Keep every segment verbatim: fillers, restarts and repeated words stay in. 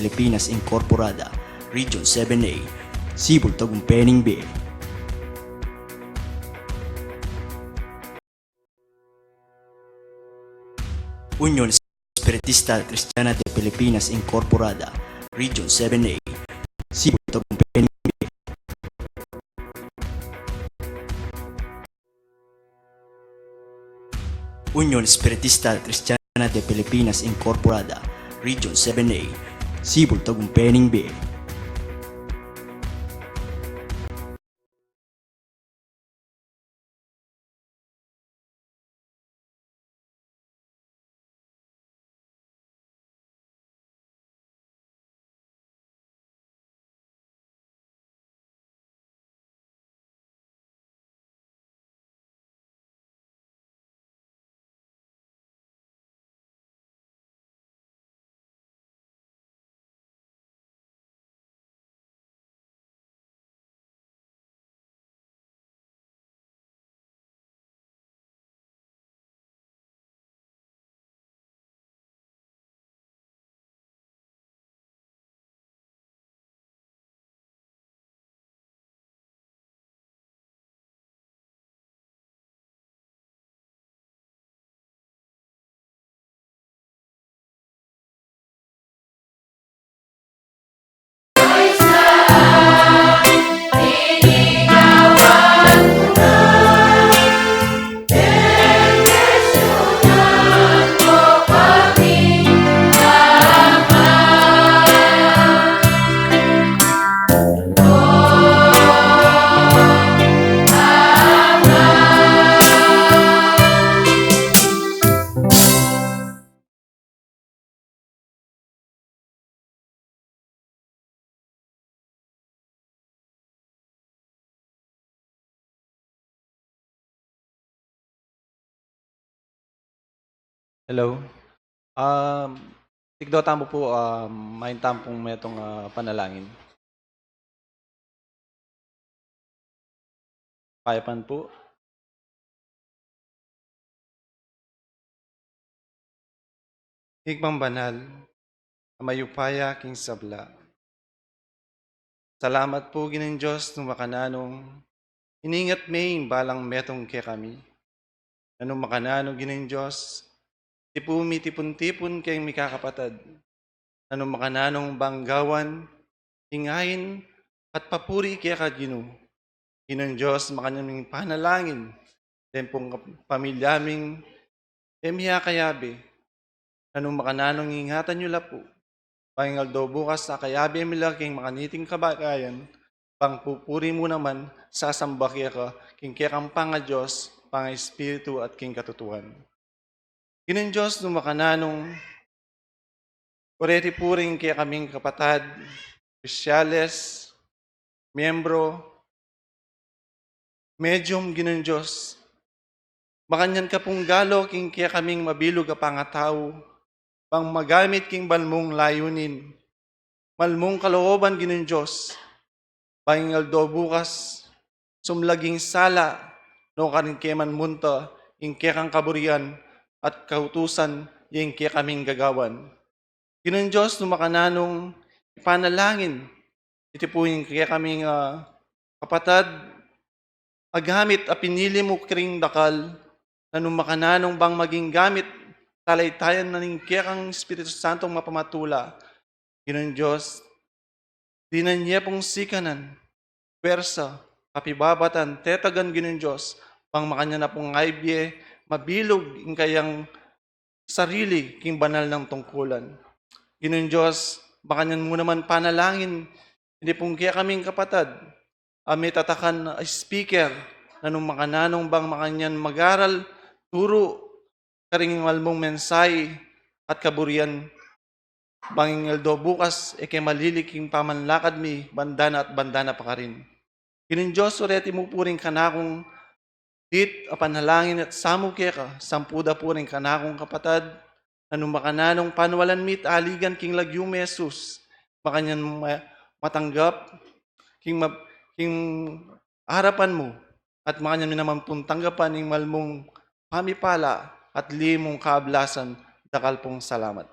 Pilipinas Incorporada, Region seven A, Sibul Tagumpay ning Bie. Union Espiritista Cristiana de Pilipinas Incorporada, Region seven A, Sibul Tagumpay ning Bie. Union Espiritista Cristiana de Pilipinas Incorporada, Region seven A, Sibul Tagumpay ning Bie. Hello. Um, tikdo tamu pu, um, main tamu pung metung, ah, panalangin. Paya pan pu. Ibpang banal, a mayupaya king sabla. Salamat pu, Ginung Dios, nung makananu iningat me ing balang metung kekami. Nanu makananu, Ginung Dios, tipu mi tipun-tipun keng mikakapatad. Nanu makananu bang gawan ing ain at papuri keka, Ginu. Ginung Dios, makanyan ming panalangin deng pung pamilya ming e mi akayabe. Nanu makananu, ingatan yu la pu. Bang ing aldo bukas akayabe mi la king makaniting kabagayan, bang pupuri mu naman, sasamba keka king kekang pangaDios, pangaEspiritu at king katutuan. Ginung Dios, nanu makananu, oreti pu ring kekaming kapatad, opisyales, miyembro, medium, Ginung Dios. Makanyan ka pung galo king kekaming mabilug a pangatau, bang magamit king banal mung layunin, banal mung kalooban, Ginung Dios. Bang ing aldo bukas, sumlag ing sala, nukarin ke man munta ing kekang kaburian at kautusan, ya ing kekaming gagawan. Ginung Dios, nanu makananu, ipanalangin iti pu ing kekaming, ah, kapatad, a gamit a pinili mu karing dakal, nanu makananu bang maging gamit, talaytayan na ning kekang Espiritu Santong mapamatula. Ginung Dios, dinan ye pung sikanan, pwersa, kapibabatan, tetagan, Ginung Dios, bang makanyan na pung aibie, mabilug ing kayang sarili king banal nang tungkulan. Ginung Dios, makanyan mu naman panalangin iti pung kekaming kapatad a mitatakan a speaker, nanu makananu bang makanyan magaral, turu karing banal mung mensahe at kaburian, bang ing aldo bukas e ke malili king pamanlakad mi banda na at banda na pa karin. Ginung Dios, oreti mu pu ring kanakung dit a panalangin at samu keka, sampu da pu ring kanakung kapatad, nanu makananu, panualan mi at aligan king lagyu mi Jesus, makanyan ma-, matanggap king ma-, king arapan mu, at makanyan mi naman pung tanggapan ing banal mung pamipala at lihim mung kablasan. Dakal pung salamat.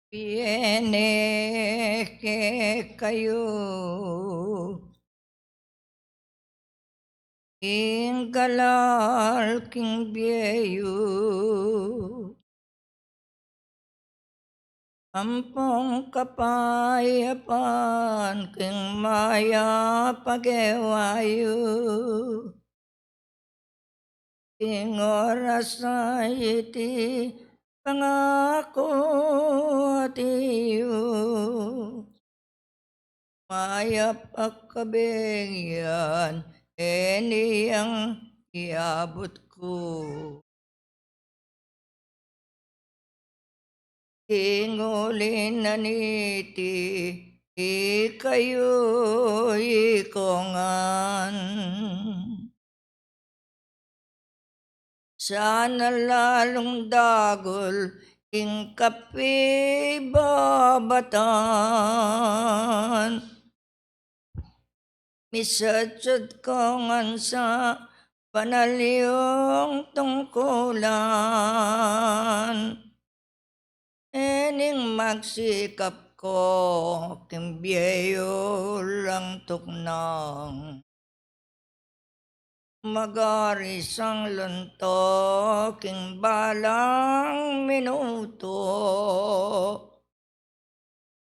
Bie ne kekayu ing galal king bie yu, ampong kapayapan king mayap a gewa yu. King oras a iti pangako yu, mayap a kabengyan, e ne yang iabut ku. King uli na niti, ikayu ikongan. Sana lalung dagul ing kapibabatan. Misatsat kongan sa banal yung tungkulan. E ning magsikap ko king bie yu lang tuknang. Magarisang lanto king balang minuto.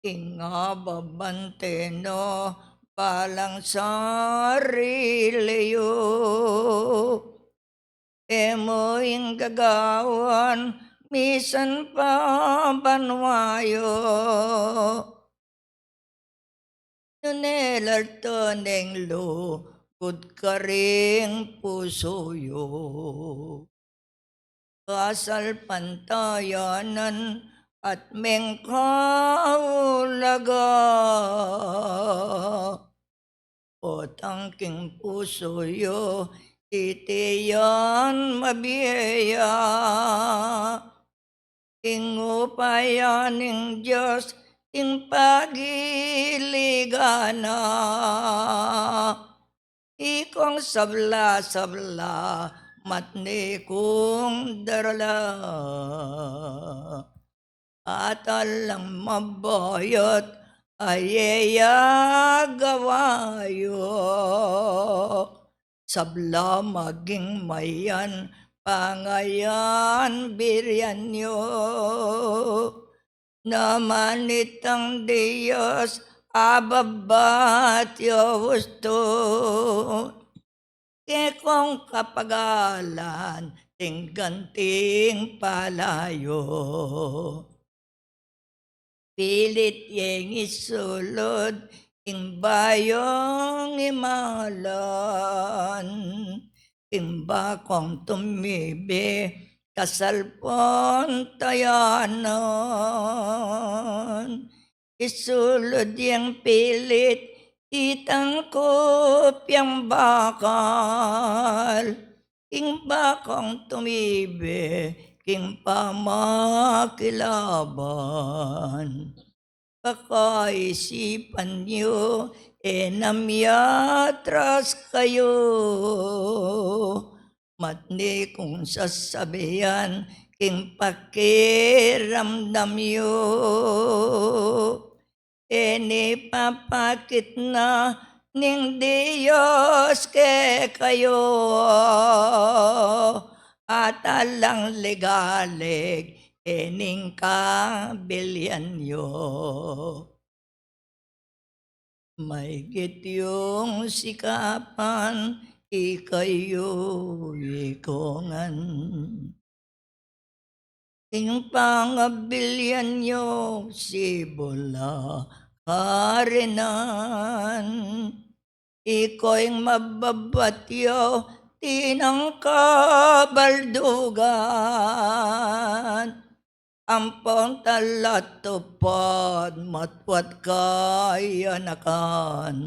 Ing ababante no balang sarili yu. E mu ing gagawan misan pa banua yu. Nune lalta neng lugud karing pusu yu. Kasalpantayanan at mengkaulaga. Potang king pusu yu, iti yan mabie ya. Ing upaya ning Dios, ing pagiligan na. Ikong sabla-sabla, matni kung darala. Atalang mabayat a yeyagawa yu. Sabla maging mayan pangayan birian yu. Naman itang Dios ababat yu ustu. Kekong kapagalan, ing ganting palayo. Pilit yeng isulud, ing bayung imalan, ing bakong tumibe, kasalpantayanan. Isulud yang pilit, itang kupiang bakal, king bakong tumibe, king pamakilaban. Pakaisipan yu, e na miatras kayu. Matni kung sasabian, king pakiramdam yu. E ne papakit na ning Dios kekayu. Atalang ligalig, e ning kabilian yu. Maigit yung sikapan, ikayu ikongan. Ing pangabilian yu, sibula karinan. Iko ing mababat yu, tinang kabaldugan. Ampong talatupad, matwat kayanakan.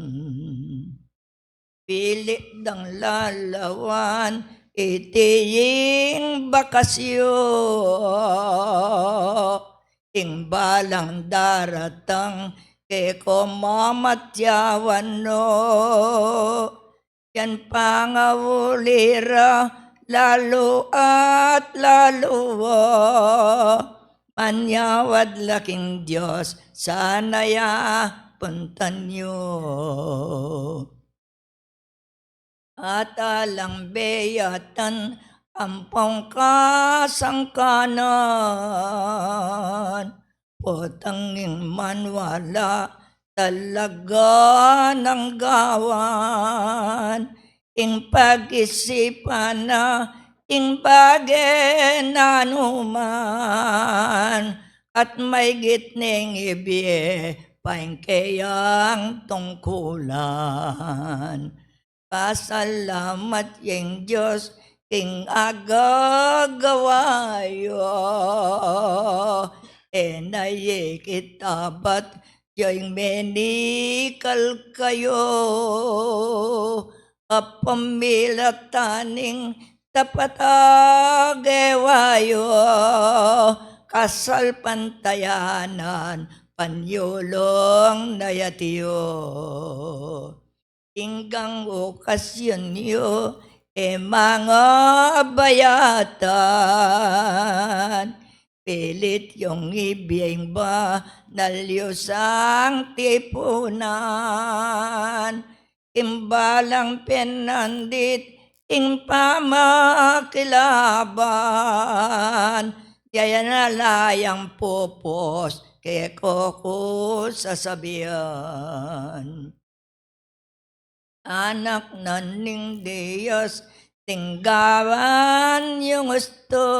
Pilit dang lalawan, iti ing bakas yu. Ing balang daratang, keko mamatyawan no. Yan pangauli ra, lalu at lalu a. panyawad la king Dios sana ya puntan yu. At alang beyatan ampong kasangkanan, potang ing manwala talaga nang gawan, ing pag-isipan na ing bage na numan, at maigit ning ibie pa ing keyang tungkulan. Pasalamat ing Dios king agagawa yu, e na ye kitabat yu ing menikal kayu, a pamilatan ning tapat a gewa yu, kasalpantayanan panyulung na yatu. Inggang okasyon yu e mangabayatan, pilit yung ibie ing banal yu sang tipunan. Ing balang penandit ing pamakilaban, ya yan ala yang pupus ke ko ku sasabian. Anak na ning Dios, tinggawan yung ustu,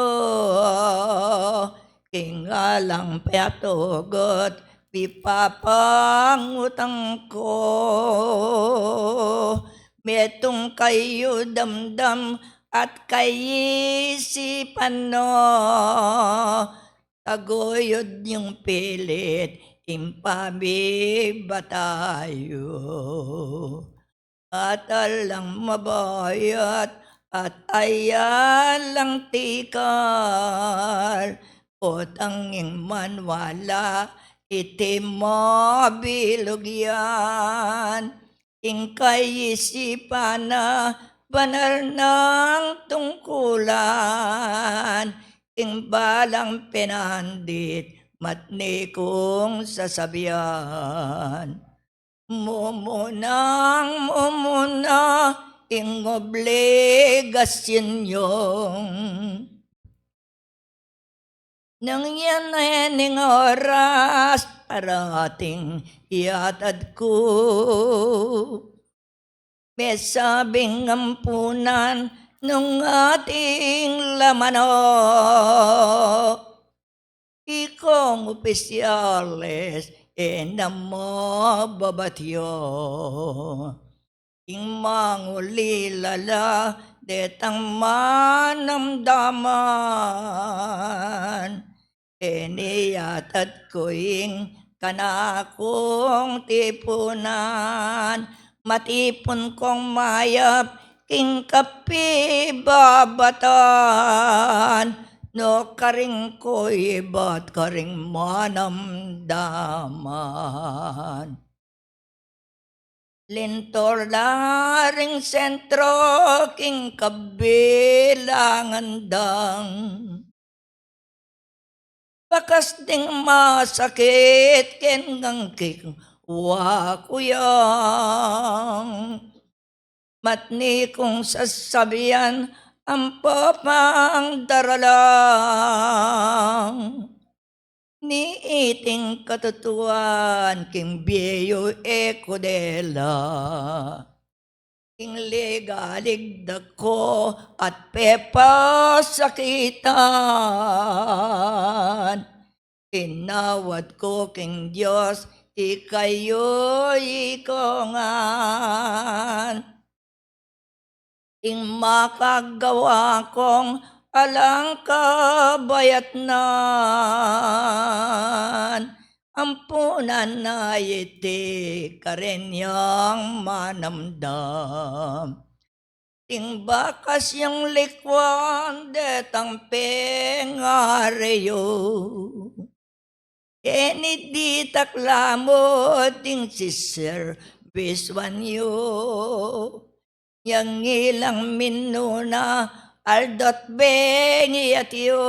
king alang patugut pipapangutang ku. Metung kayu damdam at kaisipan no, taguyud yung pilit ing pamibata yu. At alang mabayat at ayalang tikal, potang ing manwala iti mabilug yan. Ing kaisipan na banal nang tungkulan, ing balang penandit matni kung sasabian. Mumunang mumuna ing obligasyon yung nang yan e ning oras parating iyatad ku. Mesabing ampunan nung ating lamano. Ikong opisyales e na mababatyo. Ing mangulila la detang manamdaman. E ni yatat ku ing kanakung tipunan, matipun kong mayap king kapibabatan, no karing ku ibat karing manamdaman. Lintur la ring sentro king kabilangan dang. Bakas ding masakit ken ngangkik wa ku yang. Matni kung sasabian ampo pang daralang. Ni iting katutuan king bie yu e ku dela. King ligalig da ku at pepasakitan. Inawat ku king Dios ikayu ikongan. Ing makagawa kong alang kabayatnan, ampunan na iti karin yang manamdam. Ing bakas yang likwan detang pengari yu. Keni ditak lamud ing siserbiswan yu. Yang ilang minuna aldo at bengi at yu.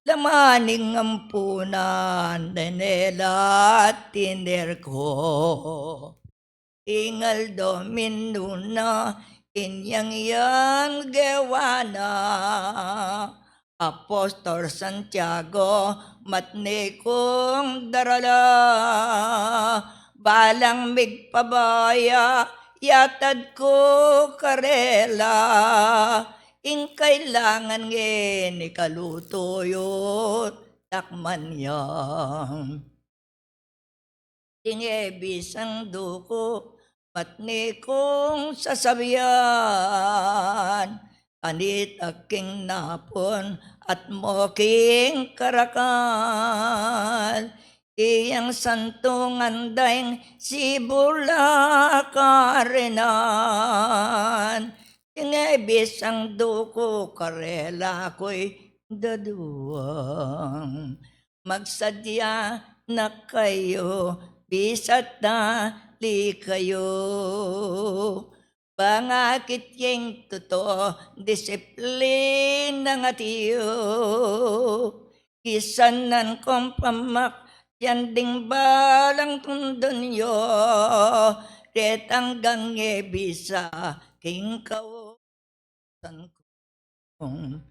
laman ing ampunan, deng e la tiner ku. Ing aldo minuna, inyang yan gewa na. Apostol Santiago, matni kung darala, balang migpabaya, yatad ku karela. Ing kailangan ngeni kalutu yu, takman yang. Ding e bisang duku, matni kung sasabian, kanita king napun at mo king karakal. Iyang santungan deng sibula karinan. Ding e bisang duku karela ku'y daduang. Magsadya na kayu, bisa't dali kayu. Bang akit yeng tutu, disiplinang atiu. Kisanan kung pamak, yan ding balang tundun yu. Detang gang e bisa, king kau san kung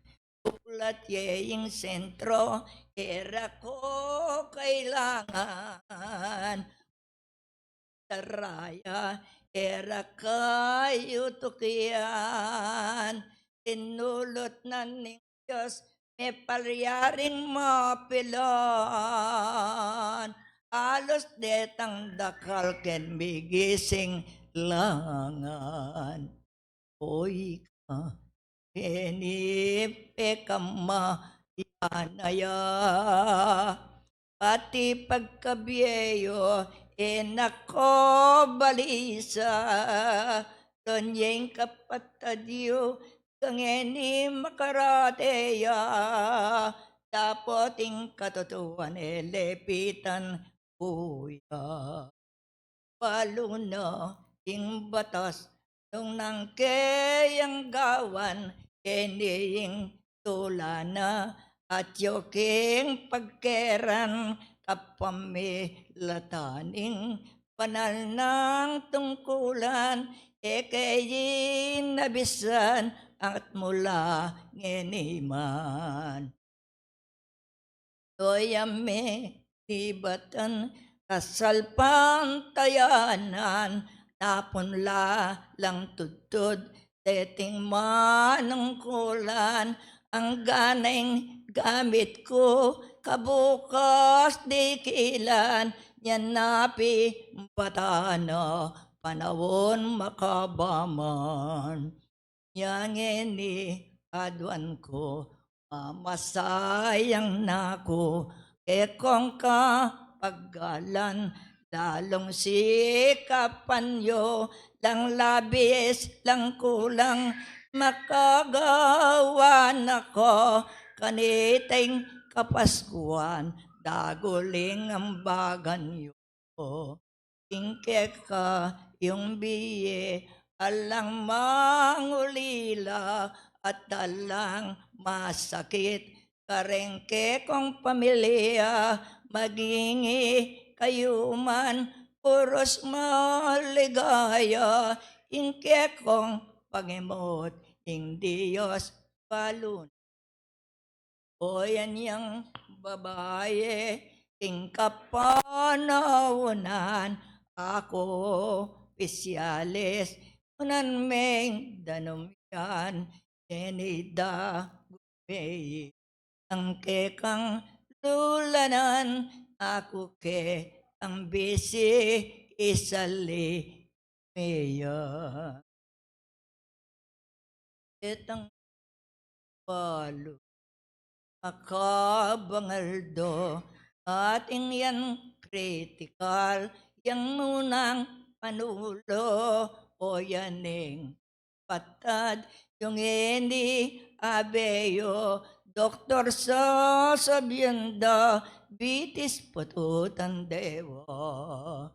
ulat ye ing sentro, e ra ku kailangan. Saraya, e ra kayu tukian. Tinulut na ning Dios, mepalyaring mapilan. Alus detang dakal ken migising langan. Oy ka, ngeni pekamayap ya. Pati pagkabie yu, e na ku balisa. Don yeng kapatad yu, kangeni makarate ya. Dapot ing katutuan e lepitan ku ya. Balu na ing batas nung nang keyang gawan, keni ing tula na atyu king pagkeran, kapamilatan ning banal nang tungkulan, e ke inabisan at mula ngeni man. Toya me nibatan kasalpantayanan, napun la lang tudtud deting manungkulan, angga na ing gamit ku kabukas dikilan, yan na pi bata na panaun makaba man. Yang ini aduan ku, mamasayang na ku, kekong kapaggalan, lalung sikapan yu, lang labis, lang kulang, makagawa na ku, kaniting Kapaskuan, daguling ambagan yu. Ing kekayung bie, alang mangulila at alang masakit, kareng kekong pamilya, maging ikayu man, puros maligaya, ing kekong pangimut, ing Dios balu na. O yan yang babai, ing kapanaunan, aku pisyalis, unan meng danum yan, yenida gumei, ang kekang lulanan, aku ke ang bisi isali meya. Detang balu makabang aldo, atin yang kritikal, yang nunang panulo, o yan ing patad, yung ini abe yu, doktor, sasabian da, bitis patutan dewa.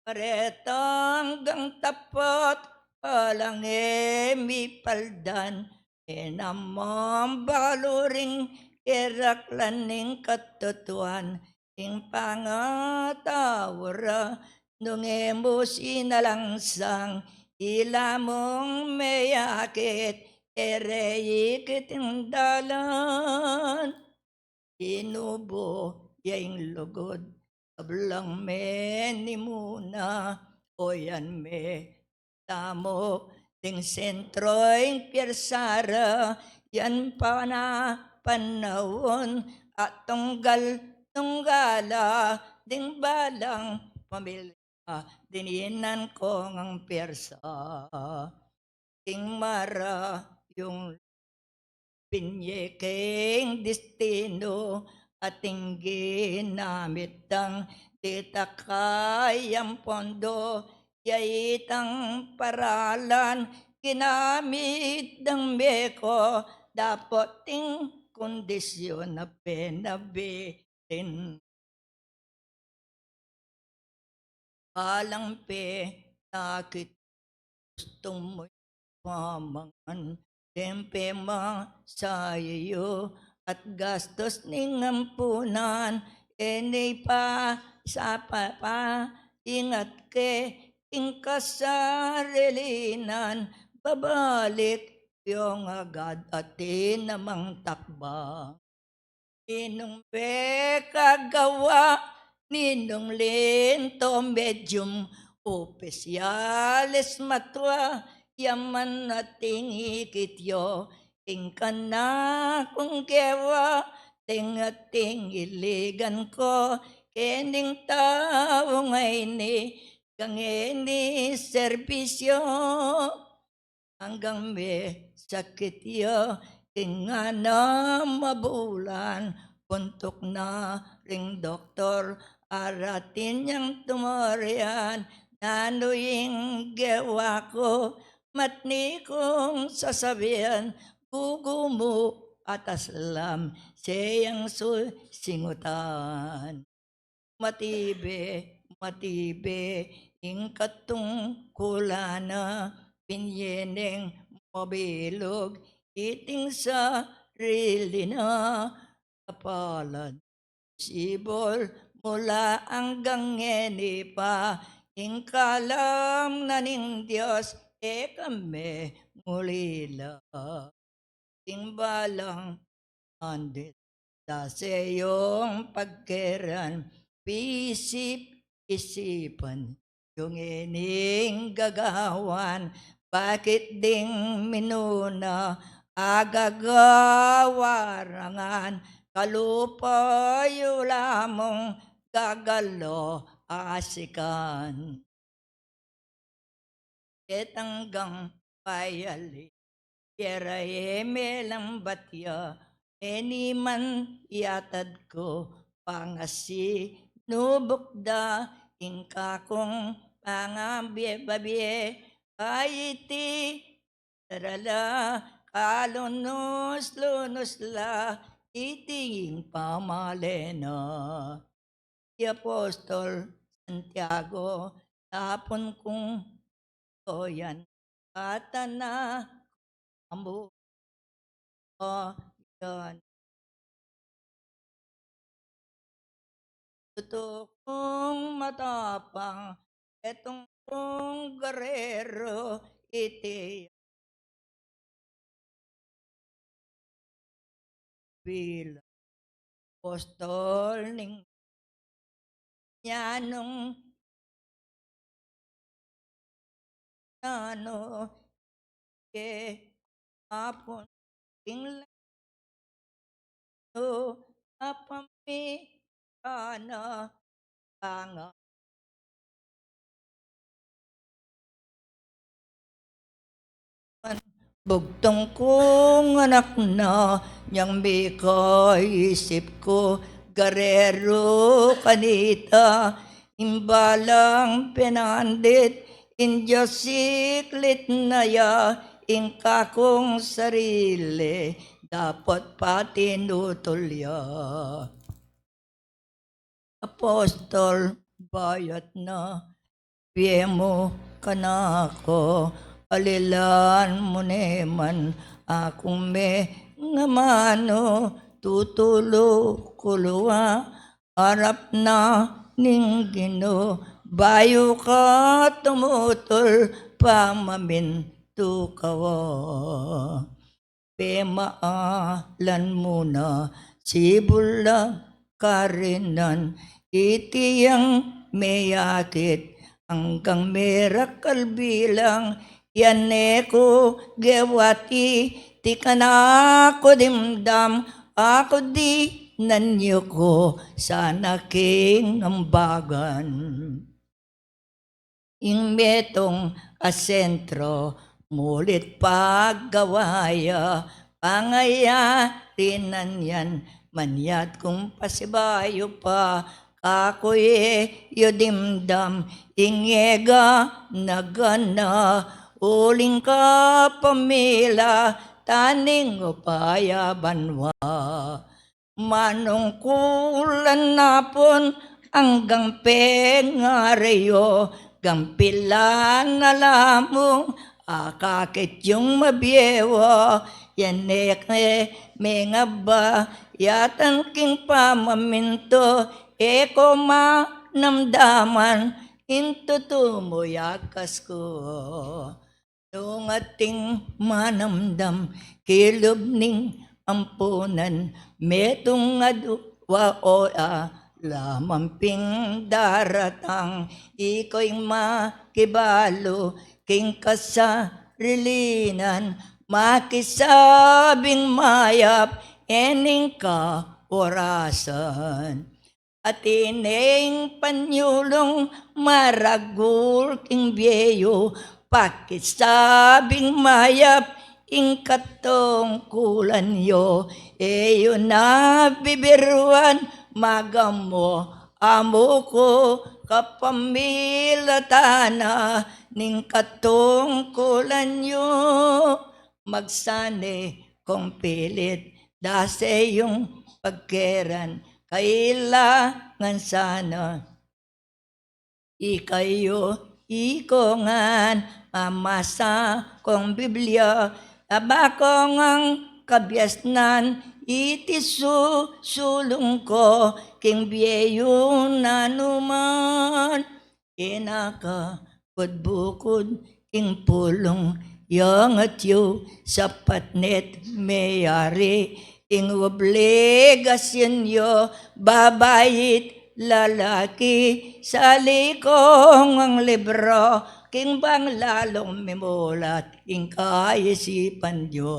Karetang gang tapat, alang e mipaldan, e naman balu ring keraklan ning katutuan, ing pangatau ra, nung e mu sinalangsang, ila mung meyakit, e re ikit ing dalan. Inubu ya ing lugud, sablang menimuna, o yan me tamu ding sentro ing piersa ra, yan panapanaun, at tunggal-tunggala ding balang pamilya, dininan ko ngang piersa. Ing marayung binye keng destino, ating ginamit dang ditak kayang pondo, ya itang paralan ginamit dang meko, dapot ing kondisyon a penabitin. Alang penakit, gustu mu pamangan, tempe masayu at gastus ning ampunan, e ne pa sapapaingat ke ing kasarilinan, babalik yung agad atin namang takbang. Ninung pekagawa, ninung linto medium, opisyalis matua, yaman ating ikit yo, ing kanakung kewa, ting ating iligan ko, kening tau ngeni, kangeni serbisyo. Anggang me sakit ya, ing ngana mabulan, puntuk na ring doktor, aratin yang tumurian, nanu ing gewa ku, matni kung sasabian, gugumu at aslam, seyang su-, singutan. Matibe, matibe, ing katungkulan na, pinyeneng mabilug, iting sarili na, kapalan. Sibol mula anggang ngeni pa, ing kalam na ning Dios, e kami ngulila. Ing balang andit, sa seyong pagkeran, pisip-isipan, yung ining gagawan, bakit ding minuna, agagawa rangan, kalupa yu lamung gagalo asikan. Ketanggang payali, piera e melambat ya, meniman yatad ku, pangasinubuk da, ing kakung pangabie-babie, kaiti, tarala, kalunus-lunus la, iti ing pamale na. I Apostol Santiago, tapun kung toyan, kata na ambu, o, yan. Tutu kung matapang, etung kung garero, iti bilang apostol ning nyanung nanu ke apun ing lanu apami kana panga. Bugtung kung anak na, nyang mika isip ku, garero kanita, imbalang penandit, ing Dios siklit na ya, ing kakung sarili, dapot patinutul ya. Apostol, bayat na bie mu kanaku, alilan mu ne man akung mengamanu, tutulu ku lua arap na ning Ginu, bayu ka tumutul pamamintu kawa. Pemaalan mu na sibul la karinan, iti yang meyakit anggang merakal bilang, yan e ku gewati, ti kanaku dimdam, aku di nanyuku sana king ambagan. Ing metung a sentro, mulit paggawa ya, pangayarinan yan, manyat kung pasibayu pa, kaku ye yu dimdam, ing e ga nagana, uling kapamilatan ning upaya banwa. Manungkulan na pun anggang pengari yu, gampilan na lamung akakit yung mabie wa, yan e ke mengaba, yatan king pamamintu, e ko manamdaman, ing tutu mu yakas ku. Nung ating manamdam kilub ning ampunan, metung adwa o a lamang ping daratang, ikaw ing makibalu king kasarilinan, makisabing mayap e ning kaorasan. Atin ing panyulung maragul king bie yu, pakisabing mayap ing katungkulan yu, e yu na bibiruan, magamu amu ku kapamilatan na ning katungkulan yu. Magsane kung pilit, dase yung pagkeran, kailangan sana. Ikayu, ikongan, mamasa kung Biblia, aba kung ang kabiasnan, iti susulung ko, king bie yu nanuman. Inaka, budbukud, ing pulung, yang atyu, sapat net, meyari, ing obligasyun yu, babai it lalaki, salikung ang libro, king bang lalung mimulat, ing kaisipan yu.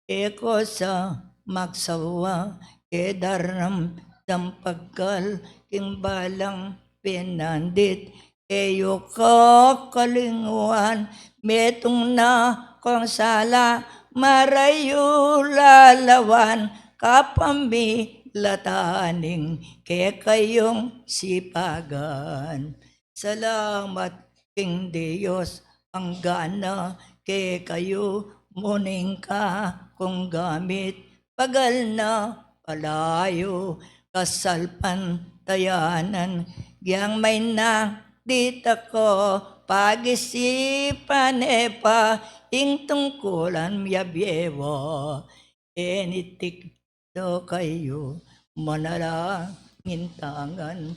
E ko sa magsawa, e daramdam pagkal, king balang pinandit, e yu kakalingwan, metung na kung sala, marayu lalawan, kapamilatan ning kekayung sipagan. Salamat king Dios, angga na kekayu, muning ka kung gamit, pagal na palayu, kasalpantayanan, gyang mayna dita ko, pagisipan e pa, ing tungkulan ya bie wa, enitik do kayu, manalangin tangan,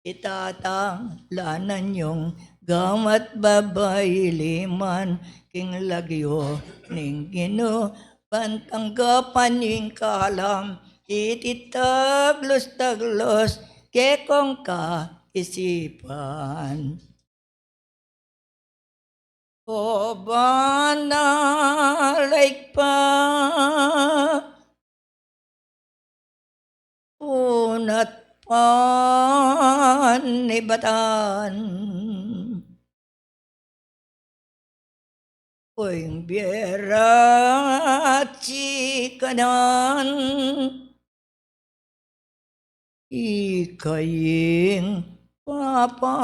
itatang lanan yung gamat babai liman, king lagyu ning Ginu, bantang gapan ing kalam, iti taglus-taglus, kekong kaisipan. O bana, laik pa, unat panibatan, uing bie ra sikanan, ika ing paparam.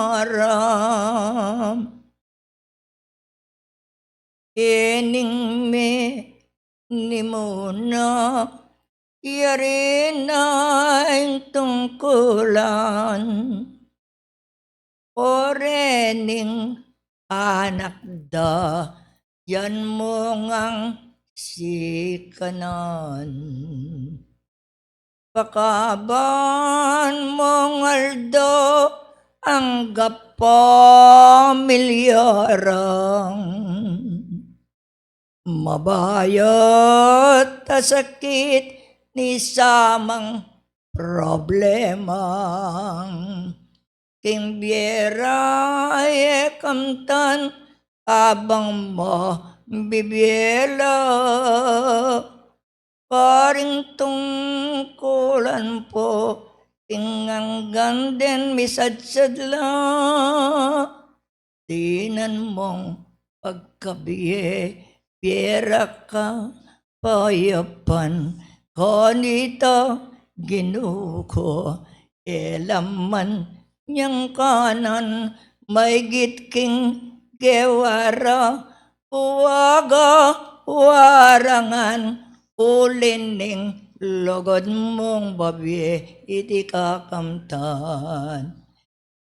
Ening me ni muna, yari na ing tungkulan. O rening anak da, yan mu ngang sikanan. Pakaban mung aldo angga pamilya rang mabayat a sakit ni samang problemang king bie ra e kamtan abang mabibie la. Karing tungkulan pu king anggang den misadsad la. Dinan mung pagkabie, bie ra kapayapan kanita Ginu ku. E la man yang kanan maygit king gewara, uwaga warangan, uli ning lugud mung babie iti kakamtan.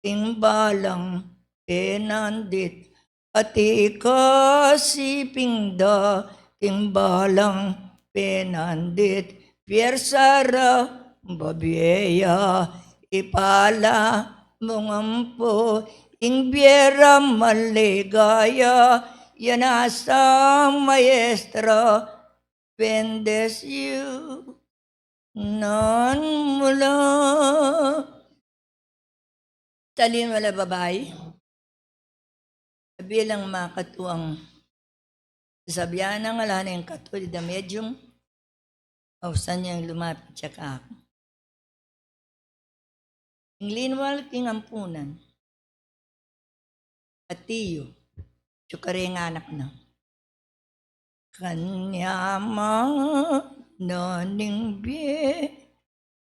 King balang penandit, atiu ka siping da, king balang penandit, piersa ra babie ya, ipala mung ampu, ing bie ra maligaya, ya na sa maestra, bendisyu nan mu la. Talin wala babai. Bilang makatuang sasabian nang ala ning katu di da medium, ausan yang lumapit ya kaku. Ing linwal king ampunan. Atiu, atyu karing anak na. Kanya ma na ning bie,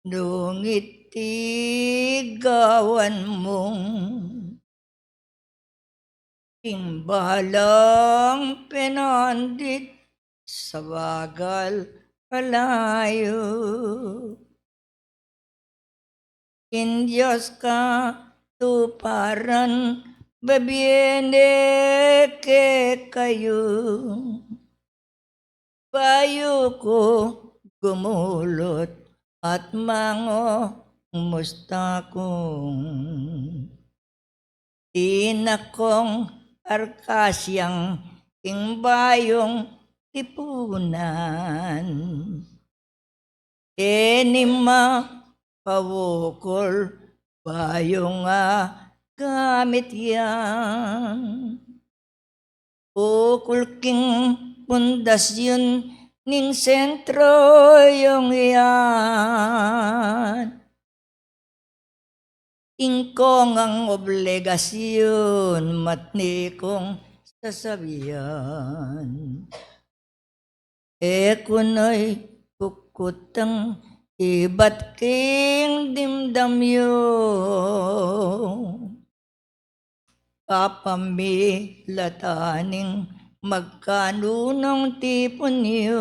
nung iti gawan mung king balang penandit, sabagal kalayu. Ing Dios katuparan babie ne kekayu. Bayu ku gumulut at mangumusta ku. Ina kung arkasyang king bayung tipunan. E ni makaukul bayung agamit yang. Ukul king pundasyun ning sentro yung yan. Ing kong ang obligasyun matni kung sasabian. E ku na'y kukutang ibat king dimdam yu. Kapamilatan ning magkanunung tipun yu.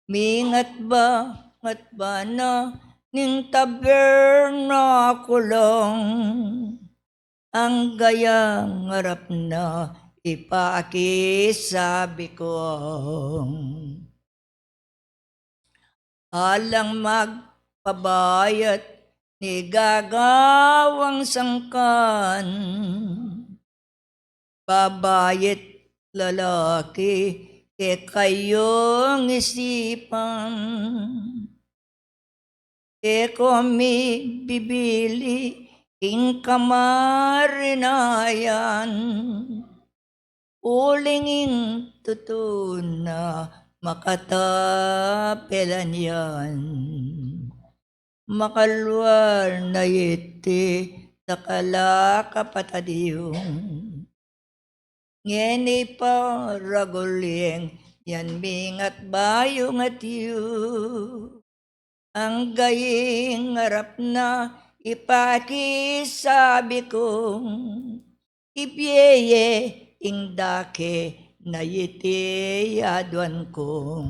Mingatba, ngatba na ning tabernakulung. Angga yang arap na ipakisabi kung alang magpabayat ni gagawang sangkan. Babayit lalaki, kekayung isipan. E ku mibibili ing kamarinayan. Uling ing tutu na makatapelan yan. Makalwal na iti, dakal a kapatad yu. Ngeni paragul yang yan mingatba yu ngatyu. Angga ing arap na ipakisabi kung ibie ye ing dake na iti aduan kung.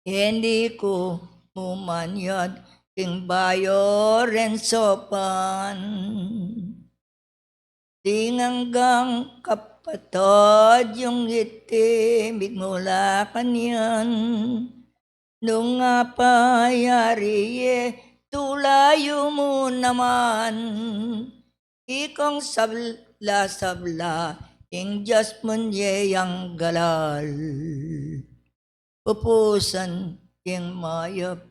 E ni ku mumanyad king bayu ren sopan. Ding anggang kap Kapatad, ing iti migmula kanyan, nung apayari ye, tula yu mu naman. Ikong sabla-sabla, ing Dios mu ne yang galal. Pupusan ing mayap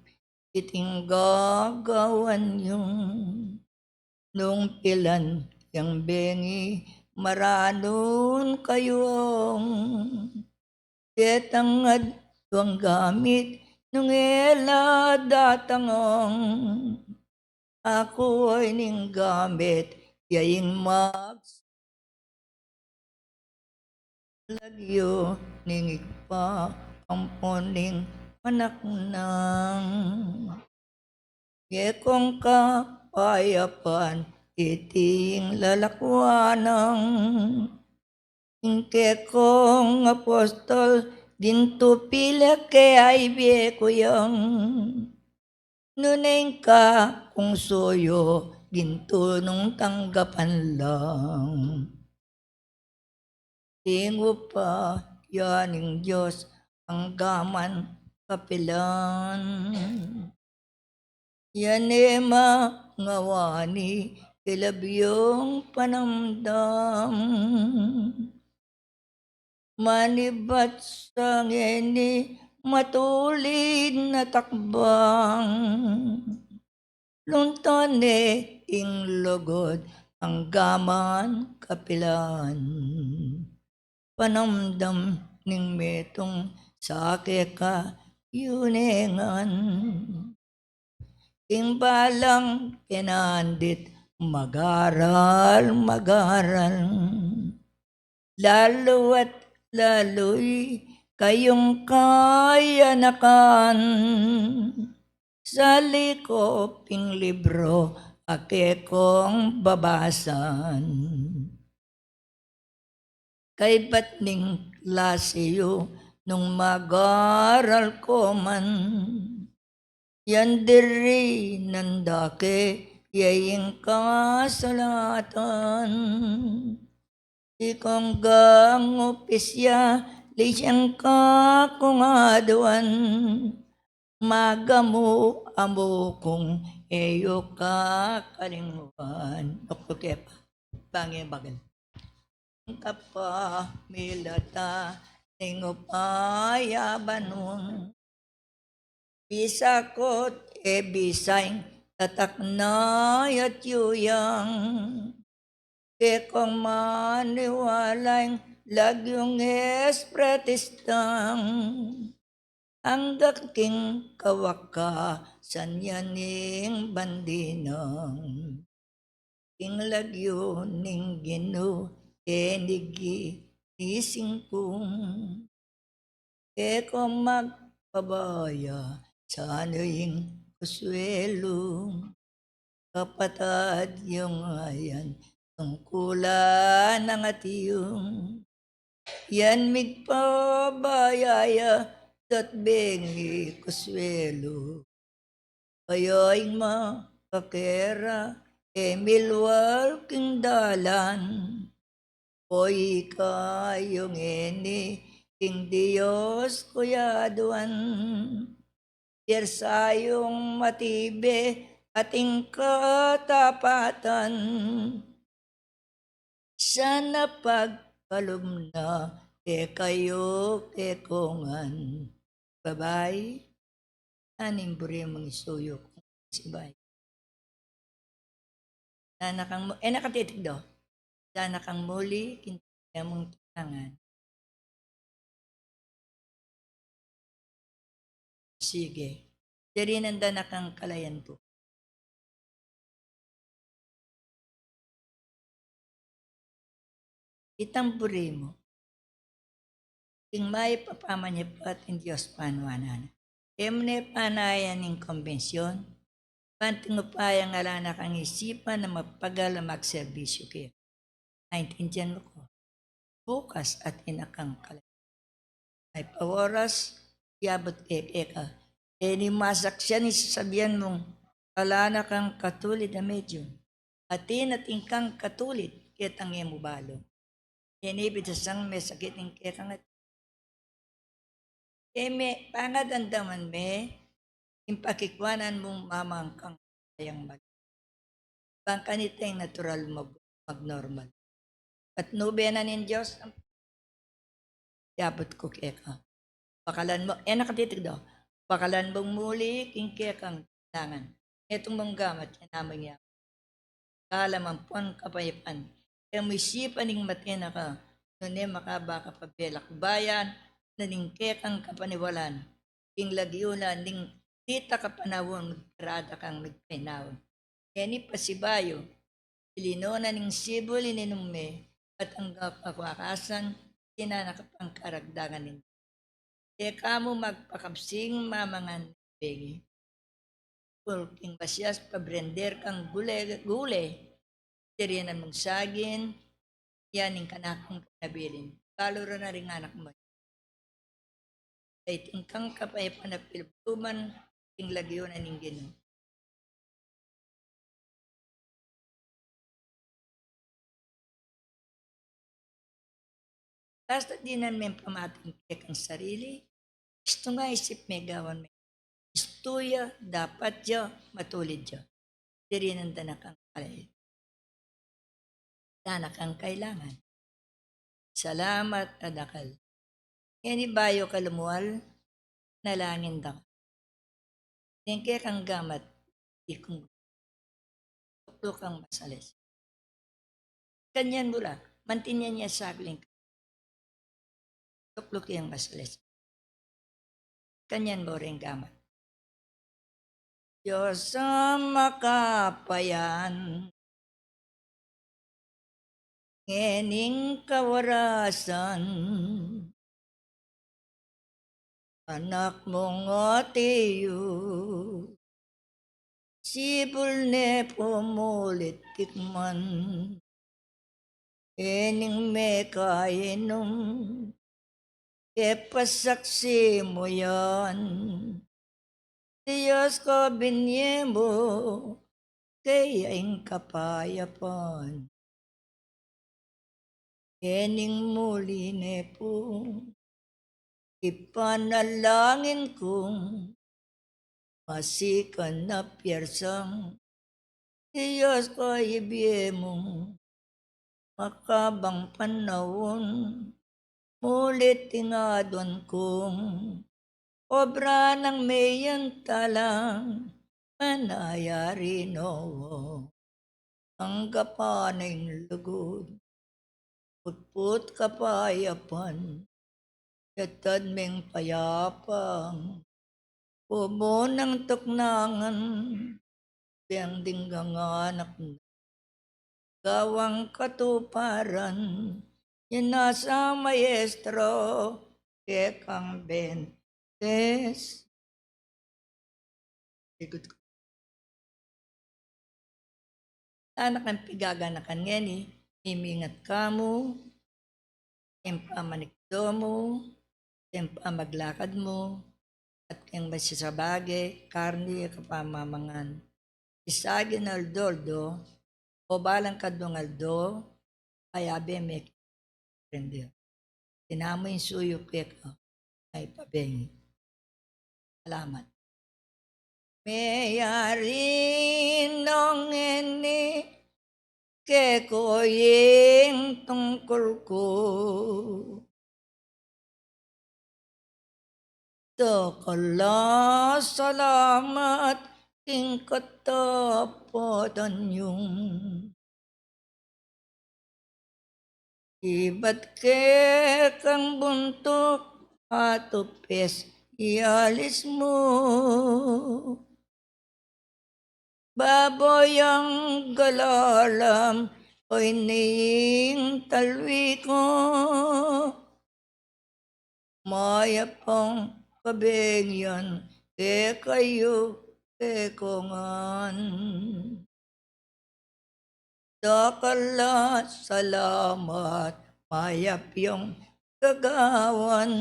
iting gagawan yu. Nung pilan yang bengi, maranun kayung. Detang aduang gamit, nung e la datangang. Aku ay ning gamit, ya ing mag- lagyu ning Ibpa, ampon ning Anak nang. Kekong kapayapan, iting lalakwan nang. Ing kekong apostol, gintu pila ke ay bie ku yang. Nune ing kakung suyu, gintu nung tanggapan lang. Ing upa ya ning Dios, anggaman kapilan. Ya ne mangawani, ilabyung panamdam. Manibat sa ngeni matulid na takbang. Luntan ne ing lugud anggaman kapilan. Panamdam ning metung sa keka yu ne ngan. Ing balang penandit mag-aral, mag-aral. Lalu at lalu ikayung kayanakan. Salikop ing libro a kekong babasan. Kaybat ning klase yu nung mag-aral ko man. Yan diri nandake ya ing kasalatan. Ikong gang opisyalis yang kakung aduan. Magamu-amu kung e yu kakalingwan. Doktor Kepa, bangi bagal. Kapamilatan ning upaya banung. Bisa ko't e bisa ing tatak na yatyu yang. Kekong maniwala ing lagyung Espretistang. Anggang king kawakasan ya ning bandi nang. Ing lagyu ning Ginu e ne ginising kung. Kekong magpabaya sana ing konsuelu. Kapatad, yu nga yan tungkulan nang atiu. Yan migpabaya ya datbeng i konsuelu. Kaya ing makakera e milwal king dalan. O ika yu ngeni ing Dios kuyaduan. Pirsa yung matibe at ing katapatan. Sana pagkalub na kekayu kekongan. Bye-bye. Aning buri mung isuyu kung sibay. Sana kang mu-, e na kang titikdo. Sana kang muli, kinti mung tangan. Sige. Diri nanda na kang kalayan pu. Itang buri mu. Ing mayap a pamanyapet ing Dios panuanan. E mu ne panayan ing kombension, banting upaya nga ala na kang isipan a mapagal a magserbisyu kaya. Naintindian mu ko? Bukas atin na kang kalayan. Ay pa oras, yabut keke ka. E ne masaksian ing sasabian mung ala na kang katulid a medyum. Atin, atin kang katulid, ketang e mu balu. Ini bidasang me sakit ing kekang at e me pangadandaman me ing pakikwanan mung mamangkang kayang mag-, bang kanita ing natural mag-, magnormal. At nube na ning Dios, yaput ku keka. Bakalan mu, e na katitigdo. Bakalan mung muli king kekang langan. Netung mung gamat, yan amang ya. Kalamang pun kapayapan. E mu isipan ing mate na ka, nune makaba ka pa belakbayan, na ning kekang kapaniwalan. Ing lagyu na ning dita kapanaun, magparada kang magpainaun. Ngeni pasibayu, ilino na ning sibul ininum me, at anggang kawakasan, tina na kapangkaragdagan ning. Deka mu magpakabsing mamangan bengi. Pulking basias pabrender kang gule, gule. Dirinan mung sagin, yan ing kanakung panabilin. Balu ra na ring anak mu. Ay tingkang kapayapan a pilubluban, ing lagyu na ning Ginu. Basta dinan meng pamati ing kekang sarili, istung a isip me gawan me. Istu ya, dapat ya, matulid ya. Dirinan da na kang kay-, da na kang kailangan. Salamat a dakal. Ngeni bayu ka lumual, nalangin da ka. Deng kekang gamat, ikung tuklu kang masales. Kanyan bula, mantinyan ya sagling. Tuklu kang masales. Kanyan buri ing gamat. Dios a makapayan, ngening kawarasan, Anak mung atyu, sibul ne pu mulit tikman. Ining mekainum, e pasaksi mu yan. Dios ko, binye mu keya ing kapayapan. Ining muli ne pu, ipanalangin kung masikan a piarsang Dios ko, ibie mung makabang panaun, mulit ing aduan kung obra nang meyantalang manayari no. Anggapan ing lugud, putput kapayapan, yatad meng payapang, pumunang tuknangan, beng dinggang anak na, gawang katuparan, yan na sa maestro, kekang bentes. Ikut ku. Anak, ing pigaganakan ngeni, mimingat ka mu, ing pamanikdo mu, ing pamaglakad mu, at ing masisabage, karni, kapamamangan. Isagin aldo-aldo, o balang kadung aldo, ay abe me Aprender. Tinamu ing suyu keka, ay pabengi. Salamat. Meyari nong ini keku ing tungkul ku. Dakal a salamat king katapusan yung. Ibat kekang buntuk a tupis i alis mu. Baboy yang galalam o ini ing talwi ku. Mayap a kabengi yan kekayu, keku ngan. Dakal a salamat, mayap yang gagawan.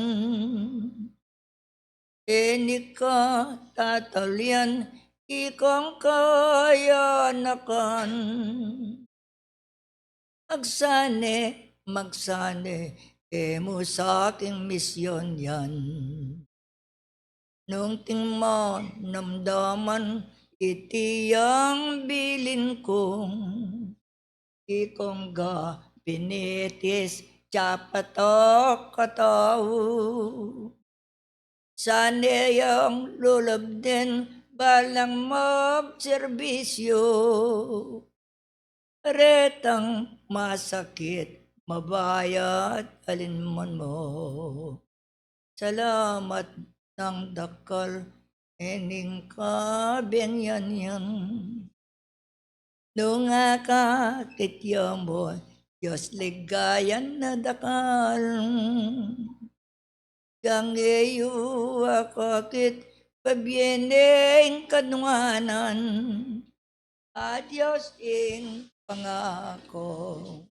Ini ka tataulian, ikong kayanakan. Agsane magsane e mu sa king misyon yan. Nung ting manamdaman iti yang bilin kung ikong ga pinitis, tsapat a katau. Sane yang lulub den balang magserbisyu. Retang masakit, mabayat, alinman mu. Salamat nang dakal ining kabenyan yan. Nung akakit ya mu, Dios, ligayan a dakal. Kang e yu akakit, pabie ne ing kanuanan. A Dios ing pangako,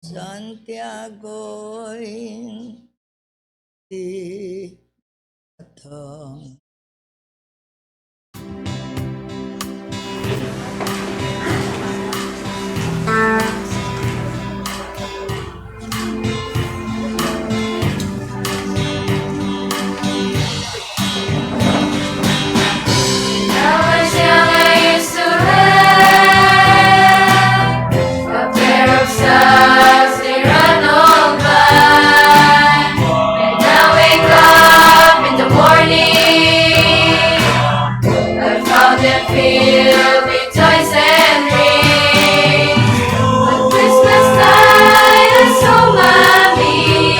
Santiago ing di atang. When I was young, I used to have a pair of socks near an old vine. And I wake up in the morning, I found them filled with toys and rings. On Christmas night, I saw Mommy.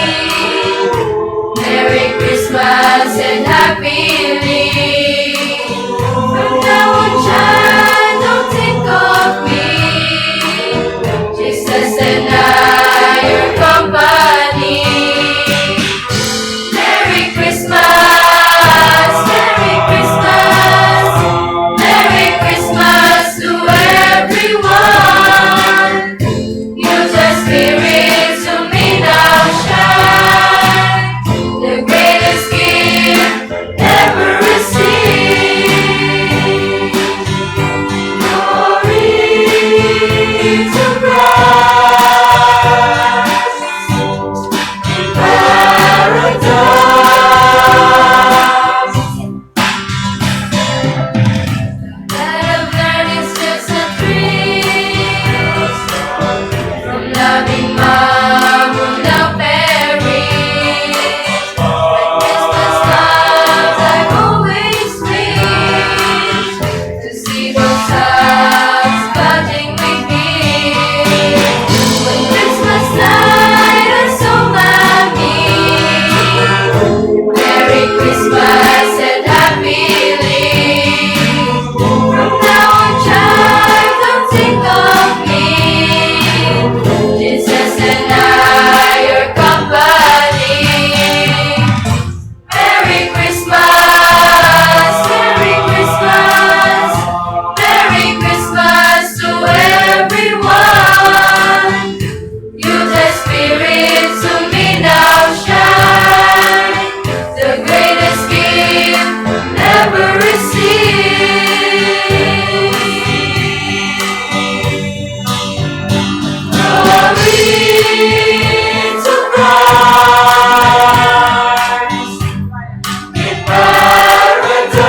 Merry Christmas and happily. From now on, child, don't think of me. Jesus and I, your company. Merry Christmas, Merry Christmas, Merry Christmas to everyone. Use your spirit to me now shine. The greatest gift ever received. Glory to Christ in paradise. That of learning's just a thrill. From loving mom will now perish. When Christmas comes, I always wish to see those socks budding with me. When Christmas night I saw Mommy. Merry Christmas and happily. From now on, child, don't think of me. Jesus and I, your company. Merry Christmas, Merry Christmas, Merry Christmas to everyone. Use your spirit to me now shine. The greatest gift ever received. Glory to Christ in paradise.